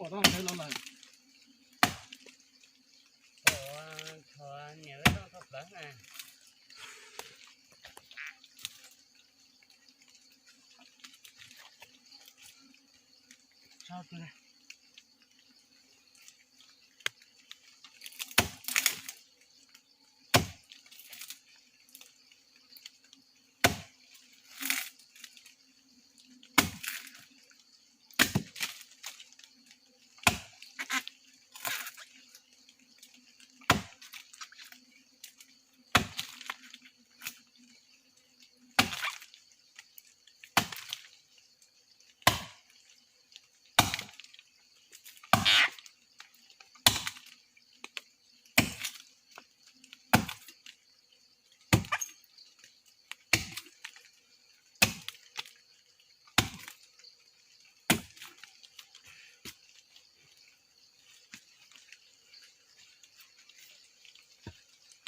Pom tau ntawd los lawm. Ua, tshuav niam lub rooj tau plawv na. Tso twg.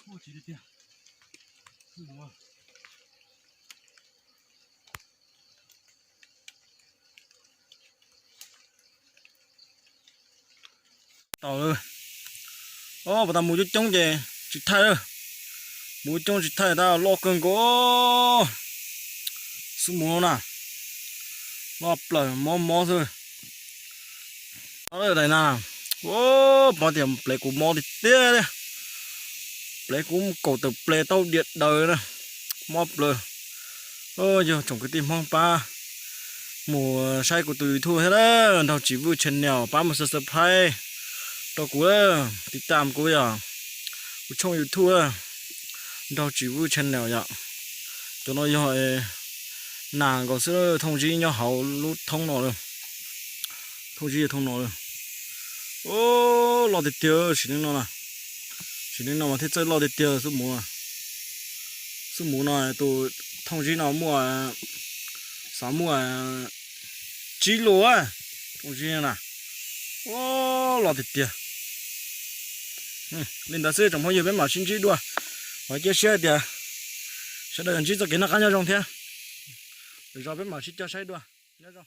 Ua tsis tiag tiag. Tau. Os, puas tas mus coob coob ces tsis thaij lawm. Mus coob tsis thaij, tab loj kawg nkaus. Xub mus na, loj plaws mob mob xwb. Daim na, pom tias plev kuv mob tiag tiag li. Plev kuv kaum tawm plev tau diam daws na, mob plaws. Yog tsoom kwv tij Hmoob pab mus saib kuv tus YouTube thiab, Nraug Tsis Vwj Channel, pab mus subscribe rau kuv, tiv tam kuv yom, kuv tshooj YouTube Nraug Tsis Vwj Channel yom. Cov no yog nas nkaus xwb, thooj zib nyob hauv lub thoob no lawm. Thooj zib thooj no lawm. Loj tiag tiag, sim neej no na. Sim neej no mas thiaj txawj loj tiag tiag xub mus. Xub mus no tus thooj zib no muaj, xav muaj tsib lus, thooj zib na. Loj tiag tiag. Li ntawd xwb tsoom phooj ywg, peb mam sib ntsib dua. Hos cia siab tias sawv daws ntsib txoj kev noj qab nyob zoo thiab. Lwm zaus peb mam sib cog saib dua. Nyob zoo.